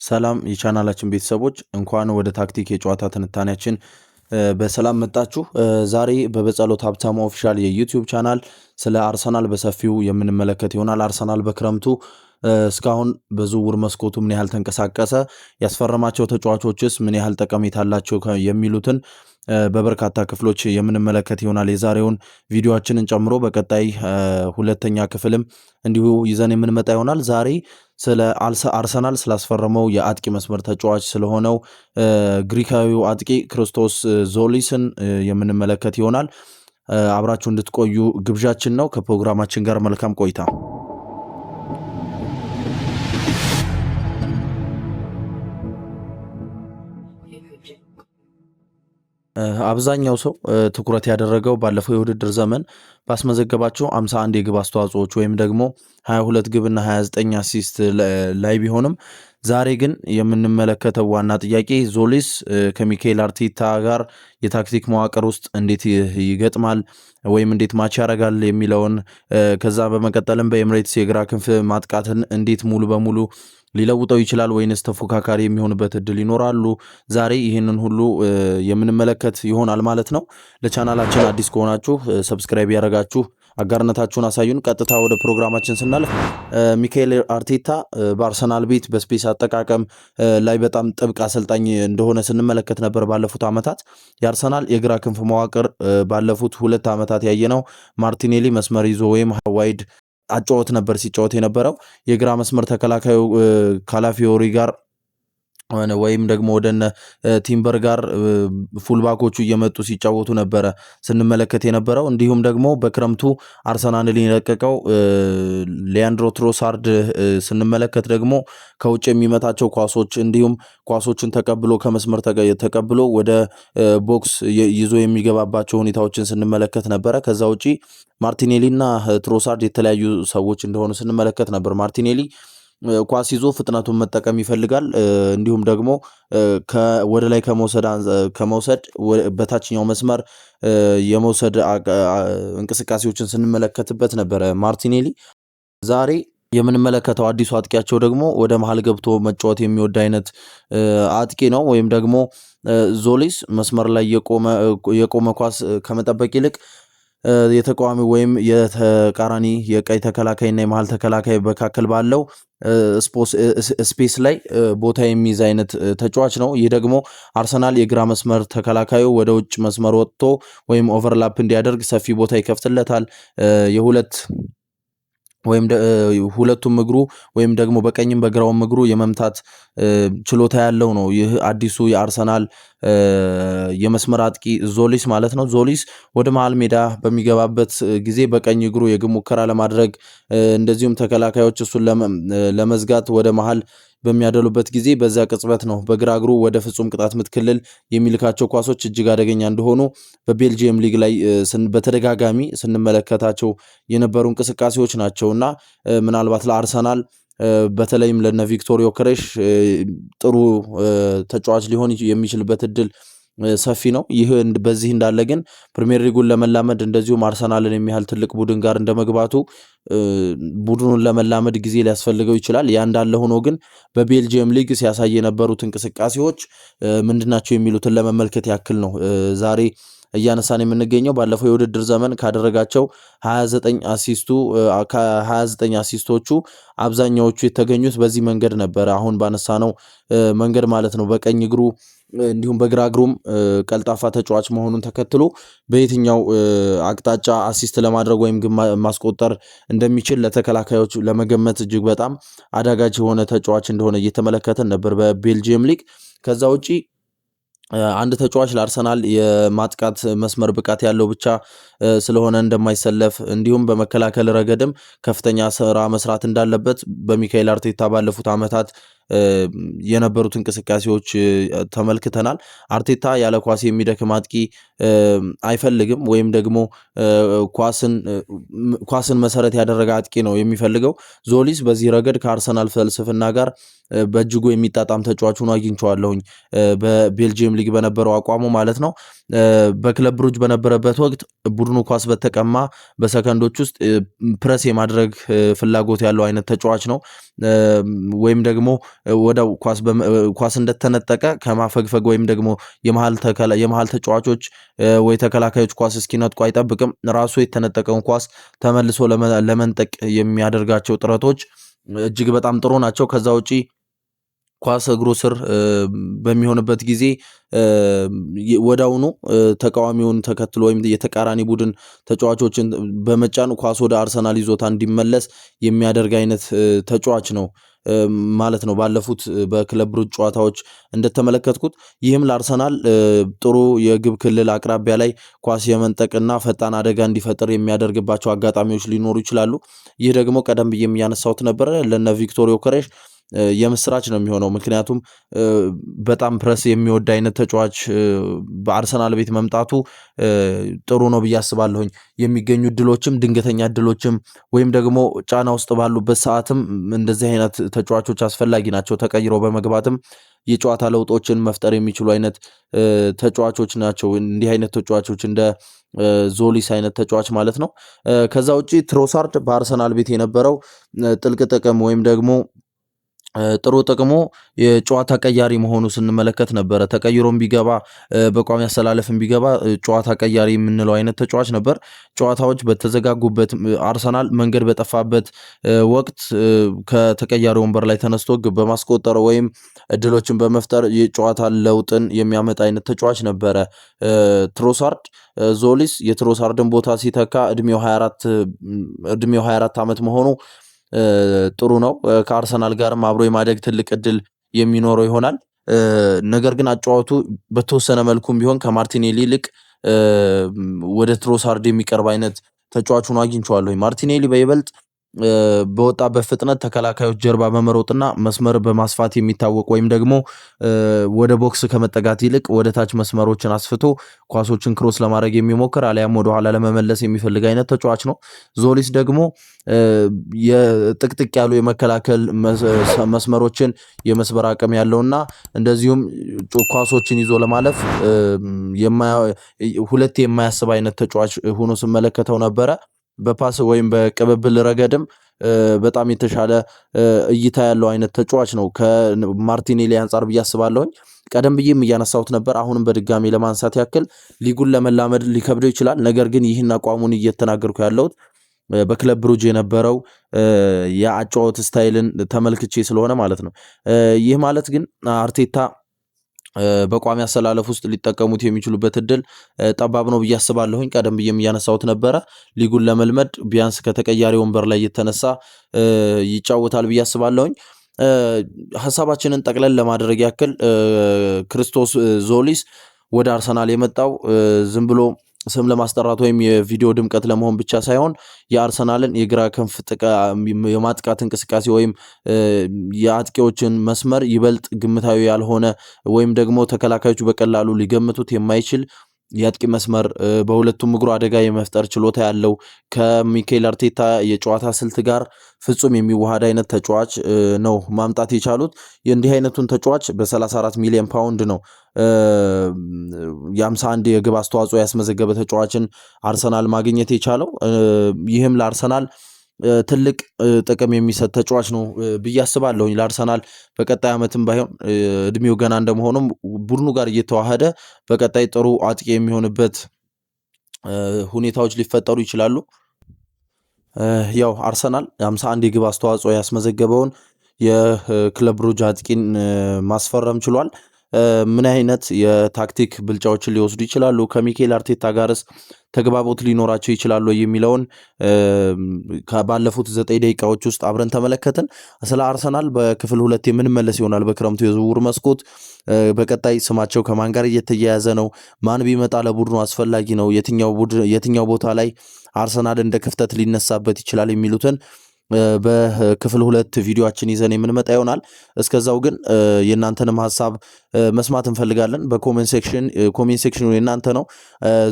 ሰላም የቻናላችን ቤተሰቦች፣ እንኳን ወደ ታክቲክ የጨዋታ ትንታኔያችን በሰላም መጣችሁ። ዛሬ በበጸሎት ሀብታሙ official የ YouTube channel ስለ አርሰናል በሰፊው የምንመለከት ይሆናል። አርሰናል በክረምቱ እስካሁን በዝውውር መስኮቱ ምን ያህል ተንቀሳቀሰ፣ ያስፈረማቸው ተጫዋቾችስ ምን ያህል ጠቀሜታ አላቸው የሚሉትን በበርካታ ክፍሎች የምንመለከት ይሆናል። የዛሬውን ቪዲዮአችንን ጨምሮ በቀጣይ ሁለተኛ ክፍልም እንዲሁ ይዘን የምንመጣ ይሆናል። ዛሬ ስለ አርሰናል ስላስፈረመው የአጥቂ መስመር ተጫዋች ስለሆነው ግሪካዊው አጥቂ ክርስቶስ ዞሊስን የምንመለከት ይሆናል። አብራችሁ እንድትቆዩ ግብዣችን ነው። ከፕሮግራማችን ጋር መልካም ቆይታ። አብዛኛው ሰው ትኩረት ያደረገው ባለፈው የውድድር ዘመን ባስመዘገባቸው 51 የግብ አስተዋጽኦዎች ወይም ደግሞ 22 ግብና 29 assist ላይ ቢሆንም፣ ዛሬ ግን የምንመለከተው ዋና ጥያቄ ዞሊስ ከሚካኤል አርቴታ ጋር የታክቲክ መዋቅር ውስጥ እንዴት ይገጥማል ወይም እንዴት match ያደርጋል የሚለውን፣ ከዛ በመቀጠልም በኤምሬትስ የግራ ክንፍ ማጥቃትን እንዴት ሙሉ በሙሉ ሊለውጠው ይችላል ወይንስ ተፎካካሪ የሚሆንበት እድል ይኖራሉ? ዛሬ ይህንን ሁሉ የምንመለከት ይሆናል ማለት ነው። ለቻናላችን አዲስ ከሆናችሁ subscribe ያደረጋችሁ አጋርነታችሁን አሳዩን። ቀጥታ ወደ ፕሮግራማችን ስናልፍ፣ ሚካኤል አርቴታ በአርሰናል ቤት በ space አጠቃቀም ላይ በጣም ጥብቅ አሰልጣኝ እንደሆነ ስንመለከት ነበር ባለፉት ዓመታት። የአርሰናል የግራ ክንፍ መዋቅር ባለፉት 2 ዓመታት ያየነው ማርቲኔሊ መስመር ይዞ ወይም wide አጨዋወት ነበር ሲጫወት የነበረው። የግራ መስመር ተከላካዩ ካላፊዮሪ ጋር ወይም ደግሞ ወደነ ቲምበር ጋር fullback ኦቹ እየመጡ ሲጫወቱ ነበረ ስንመለከት የነበረው። እንዲሁም ደግሞ በክረምቱ አርሰናልን የለቀቀው ሊያንድሮ ትሮሳርድ ስንመለከት ደግሞ ከውጭ የሚመታቸው ኳሶች፣ እንዲሁም ኳሶችን ተቀብሎ ከመስመር ተቀብሎ ወደ box ይዞ የሚገባባቸው ሁኔታዎችን ስንመለከት ነበረ። ከዛ ውጪ ማርቲኔሊ እና ትሮሳርድ የተለያዩ ሰዎች እንደሆኑ ስንመለከት ነበር። ማርቲኔሊ ኳስ ይዞ ፍጥነቱን መጠቀም ይፈልጋል። እንዲሁም ደግሞ ወደ ላይ ከመውሰድ በታችኛው መስመር የመውሰድ እንቅስቃሴዎችን ስንመለከትበት ነበረ ማርቲኔሊ። ዛሬ የምንመለከተው አዲሱ አጥቂያቸው ደግሞ ወደ መሀል ገብቶ መጫወት የሚወድ አይነት አጥቂ ነው። ወይም ደግሞ ዞሊስ መስመር ላይ የቆመ ኳስ ከመጠበቅ ይልቅ የተቃዋሚ ወይም የተቃራኒ የቀኝ ተከላካይና የመሀል ተከላካይ መካከል ባለው space ላይ ቦታ የሚይዝ አይነት ተጫዋች ነው። ይህ ደግሞ አርሰናል የግራ መስመር ተከላካዩ ወደ ውጭ መስመር ወጥቶ ወይም overlap እንዲያደርግ ሰፊ ቦታ ይከፍትለታል። የሁለት ወይም ሁለቱም እግሩ ወይም ደግሞ በቀኝም በግራውም እግሩ የመምታት ችሎታ ያለው ነው። ይህ አዲሱ የአርሰናል የመስመር አጥቂ ዞሊስ ማለት ነው። ዞሊስ ወደ መሀል ሜዳ በሚገባበት ጊዜ በቀኝ እግሩ የግብ ሙከራ ለማድረግ፣ እንደዚሁም ተከላካዮች እሱን ለመዝጋት ወደ መሀል በሚያደሉበት ጊዜ በዚያ ቅጽበት ነው በግራ እግሩ ወደ ፍጹም ቅጣት ምት ክልል የሚልካቸው ኳሶች እጅግ አደገኛ እንደሆኑ በቤልጂየም ሊግ ላይ በተደጋጋሚ ስንመለከታቸው የነበሩ እንቅስቃሴዎች ናቸው። እና ምናልባት ለአርሰናል በተለይም ለነ ቪክቶር ዮከሬሽ ጥሩ ተጫዋች ሊሆን የሚችልበት እድል ሰፊ ነው። ይህ በዚህ እንዳለ ግን ፕሪሚየር ሊጉን ለመላመድ፣ እንደዚሁም አርሰናልን የሚያህል ትልቅ ቡድን ጋር እንደመግባቱ ቡድኑን ለመላመድ ጊዜ ሊያስፈልገው ይችላል። ያ እንዳለ ሆኖ ግን በቤልጅየም ሊግ ሲያሳይ የነበሩት እንቅስቃሴዎች ምንድናቸው የሚሉትን ለመመልከት ያክል ነው ዛሬ እያነሳን የምንገኘው። ባለፈው የውድድር ዘመን ካደረጋቸው 29 assist ኡ ከ29 assist ኦቹ አብዛኛዎቹ የተገኙት በዚህ መንገድ ነበረ። አሁን ባነሳነው መንገድ ማለት ነው። በቀኝ እግሩ እንዲሁም በግራ እግሩም ቀልጣፋ ተጫዋች መሆኑን ተከትሎ በየትኛው አቅጣጫ assist ለማድረግ ወይም ግብ ማስቆጠር እንደሚችል ለተከላካዮች ለመገመት እጅግ በጣም አዳጋች የሆነ ተጫዋች እንደሆነ እየተመለከተን ነበር በቤልጂየም ሊግ። ከዛ ውጪ አንድ ተጫዋች ለአርሰናል የማጥቃት መስመር ብቃት ያለው ብቻ ስለሆነ እንደማይሰለፍ፣ እንዲሁም በመከላከል ረገድም ከፍተኛ ስራ መስራት እንዳለበት በሚካኤል አርቴታ ባለፉት ዓመታት የነበሩት እንቅስቃሴዎች ተመልክተናል። አርቴታ ያለ ኳስ የሚደክም አጥቂ አይፈልግም ወይም ደግሞ ኳስን መሰረት ያደረገ አጥቂ ነው የሚፈልገው። ዞሊስ በዚህ ረገድ ከአርሰናል ፍልስፍና ጋር በእጅጉ የሚጣጣም ተጫዋች ሆኖ አግኝቼዋለሁኝ በቤልጂየም ሊግ በነበረው አቋሙ ማለት ነው። በክለብ ብሩጅ በነበረበት ወቅት ቡድኑ ኳስ በተቀማ በሰከንዶች ውስጥ ፕረስ የማድረግ ፍላጎት ያለው አይነት ተጫዋች ነው። ወይም ደግሞ ወዲያው ኳስ እንደተነጠቀ ከማፈግፈግ ወይም ደግሞ የመሀል ተጫዋቾች ወይ ተከላካዮች ኳስ እስኪነጥቁ አይጠብቅም። ራሱ የተነጠቀውን ኳስ ተመልሶ ለመንጠቅ የሚያደርጋቸው ጥረቶች እጅግ በጣም ጥሩ ናቸው። ከዛ ውጪ ኳስ እግሩ ስር በሚሆንበት ጊዜ ወዲያውኑ ተቃዋሚውን ተከትሎ ወይም የተቃራኒ ቡድን ተጫዋቾችን በመጫን ኳስ ወደ አርሰናል ይዞታ እንዲመለስ የሚያደርግ አይነት ተጫዋች ነው ማለት ነው። ባለፉት በክለብ ብሩጅ ጨዋታዎች እንደተመለከትኩት ይህም ለአርሰናል ጥሩ የግብ ክልል አቅራቢያ ላይ ኳስ የመንጠቅና ፈጣን አደጋ እንዲፈጥር የሚያደርግባቸው አጋጣሚዎች ሊኖሩ ይችላሉ። ይህ ደግሞ ቀደም ብዬም እያነሳሁት ነበረ ለነ ቪክቶር ዮከሬሽ የምስራች ነው የሚሆነው። ምክንያቱም በጣም ፕረስ የሚወድ አይነት ተጫዋች በአርሰናል ቤት መምጣቱ ጥሩ ነው ብዬ አስባለሁኝ። የሚገኙ እድሎችም ድንገተኛ እድሎችም ወይም ደግሞ ጫና ውስጥ ባሉበት ሰዓትም እንደዚህ አይነት ተጫዋቾች አስፈላጊ ናቸው። ተቀይሮ በመግባትም የጨዋታ ለውጦችን መፍጠር የሚችሉ አይነት ተጫዋቾች ናቸው። እንዲህ አይነት ተጫዋቾች እንደ ዞሊስ አይነት ተጫዋች ማለት ነው። ከዛ ውጪ ትሮሳርድ በአርሰናል ቤት የነበረው ጥልቅ ጥቅም ወይም ደግሞ ጥሩ ጥቅሙ የጨዋታ ቀያሪ መሆኑ ስንመለከት ነበረ። ተቀይሮም ቢገባ በቋሚ አሰላለፍም ቢገባ ጨዋታ ቀያሪ የምንለው አይነት ተጫዋች ነበር። ጨዋታዎች በተዘጋጉበት፣ አርሰናል መንገድ በጠፋበት ወቅት ከተቀያሪ ወንበር ላይ ተነስቶ ግብ በማስቆጠር ወይም እድሎችን በመፍጠር የጨዋታ ለውጥን የሚያመጣ አይነት ተጫዋች ነበረ ትሮሳርድ። ዞሊስ የትሮሳርድን ቦታ ሲተካ እድሜው 24 ዓመት መሆኑ ጥሩ ነው። ከአርሰናል ጋርም አብሮ የማደግ ትልቅ እድል የሚኖረው ይሆናል። ነገር ግን አጨዋወቱ በተወሰነ መልኩም ቢሆን ከማርቲኔሊ ይልቅ ወደ ትሮሳርድ የሚቀርብ አይነት ተጫዋች ሆኖ አግኝቼዋለሁ። ማርቲኔሊ በይበልጥ በወጣበት ፍጥነት ተከላካዮች ጀርባ በመሮጥና መስመር በማስፋት የሚታወቅ ወይም ደግሞ ወደ box ከመጠጋት ይልቅ ወደ ታች መስመሮችን አስፍቶ ኳሶችን cross ለማድረግ የሚሞክር አሊያም ወደ ኋላ ለመመለስ የሚፈልግ አይነት ተጫዋች ነው። ዞሊስ ደግሞ የጥቅጥቅ ያሉ የመከላከል መስመሮችን የመስበር አቅም ያለውና እንደዚሁም ኳሶችን ይዞ ለማለፍ ሁለት የማያስብ አይነት ተጫዋች ሆኖ ስመለከተው ነበረ። በ pass ወይም በቅብብል ረገድም በጣም የተሻለ እይታ ያለው አይነት ተጫዋች ነው ከማርቲኔሊ አንጻር ብዬ አስባለሁኝ። ቀደም ብዬም እያነሳሁት ነበር። አሁንም በድጋሚ ለማንሳት ያክል ሊጉን ለመላመድ ሊከብደው ይችላል። ነገር ግን ይህን አቋሙን እየተናገርኩ ያለሁት በክለብ ብሩጅ የነበረው የአጨዋወት style ን ተመልክቼ ስለሆነ ማለት ነው። ይህ ማለት ግን አርቴታ በቋሚ አሰላለፍ ውስጥ ሊጠቀሙት የሚችሉበት እድል ጠባብ ነው ብዬ አስባለሁኝ። ቀደም ብዬም እያነሳሁት ነበረ። ሊጉን ለመልመድ ቢያንስ ከተቀያሪ ወንበር ላይ የተነሳ ይጫወታል ብዬ አስባለሁኝ። ሀሳባችንን ጠቅለል ለማድረግ ያክል ክርስቶስ ዞሊስ ወደ አርሰናል የመጣው ዝም ብሎ ስም ለማስጠራት ወይም የቪዲዮ ድምቀት ለመሆን ብቻ ሳይሆን የአርሰናልን የግራ ክንፍ የማጥቃት እንቅስቃሴ ወይም የአጥቂዎችን መስመር ይበልጥ ግምታዊ ያልሆነ ወይም ደግሞ ተከላካዮቹ በቀላሉ ሊገምቱት የማይችል የአጥቂ መስመር፣ በሁለቱም እግሩ አደጋ የመፍጠር ችሎታ ያለው፣ ከሚኬል አርቴታ የጨዋታ ስልት ጋር ፍጹም የሚዋሃድ አይነት ተጫዋች ነው ማምጣት የቻሉት። እንዲህ አይነቱን ተጫዋች በ34 ሚሊዮን ፓውንድ ነው የ51 የግብ አስተዋጽኦ ያስመዘገበ ተጫዋችን አርሰናል ማግኘት የቻለው። ይህም ለአርሰናል ትልቅ ጥቅም የሚሰጥ ተጫዋች ነው ብዬ አስባለሁኝ። ለአርሰናል በቀጣይ ዓመትም ባይሆን እድሜው ገና እንደመሆኑም ቡድኑ ጋር እየተዋሃደ በቀጣይ ጥሩ አጥቂ የሚሆንበት ሁኔታዎች ሊፈጠሩ ይችላሉ። ያው አርሰናል 51 የግብ አስተዋጽኦ ያስመዘገበውን የክለብ ብሩጅ አጥቂን ማስፈረም ችሏል። ምን አይነት የታክቲክ ብልጫዎችን ሊወስዱ ይችላሉ? ከሚኬል አርቴታ ጋርስ ተግባቦት ሊኖራቸው ይችላሉ የሚለውን ባለፉት 9 ደቂቃዎች ውስጥ አብረን ተመለከትን። ስለ አርሰናል በክፍል 2 የምንመለስ ይሆናል። በክረምቱ የዝውውር መስኮት በቀጣይ ስማቸው ከማን ጋር እየተያያዘ ነው? ማን ቢመጣ ለቡድኑ አስፈላጊ ነው? የትኛው ቦታ ላይ አርሰናል እንደ ክፍተት ሊነሳበት ይችላል የሚሉትን በክፍል 2 ቪዲዮአችን ይዘን የምንመጣ ይሆናል። እስከዛው ግን የእናንተንም ሀሳብ መስማት እንፈልጋለን። በ comment section፣ comment section ኑ የእናንተ ነው።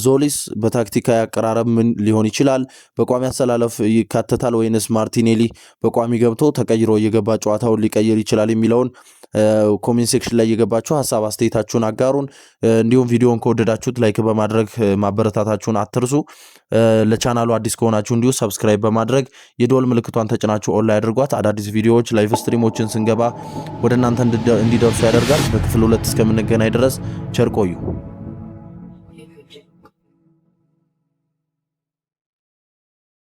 ዞሊስ በታክቲካዊ አቀራረብ ምን ሊሆን ይችላል? በቋሚ አሰላለፍ ይካተታል ወይንስ ማርቲኔሊ በቋሚ ገብቶ ተቀይሮ እየገባ ጨዋታውን ሊቀይር ይችላል የሚለውን Comment section ላይ እየገባችሁ ሀሳብ አስተያየታችሁን አጋሩን። እንዲሁም ቪዲዮን ከወደዳችሁት like በማድረግ ማበረታታችሁን አትርሱ። ለቻናሉ አዲስ ከሆናችሁ እንዲሁ subscribe በማድረግ የደወል ምልክቷን ተጭናችሁ on ላይ አድርጓት። አዳዲስ ቪዲዮዎች፣ live stream ኦችን ስንገባ ወደ እናንተ እንዲደርሱ ያደርጋል። በክፍል 2 እስከምንገናኝ ድረስ ቸር ቆዩ።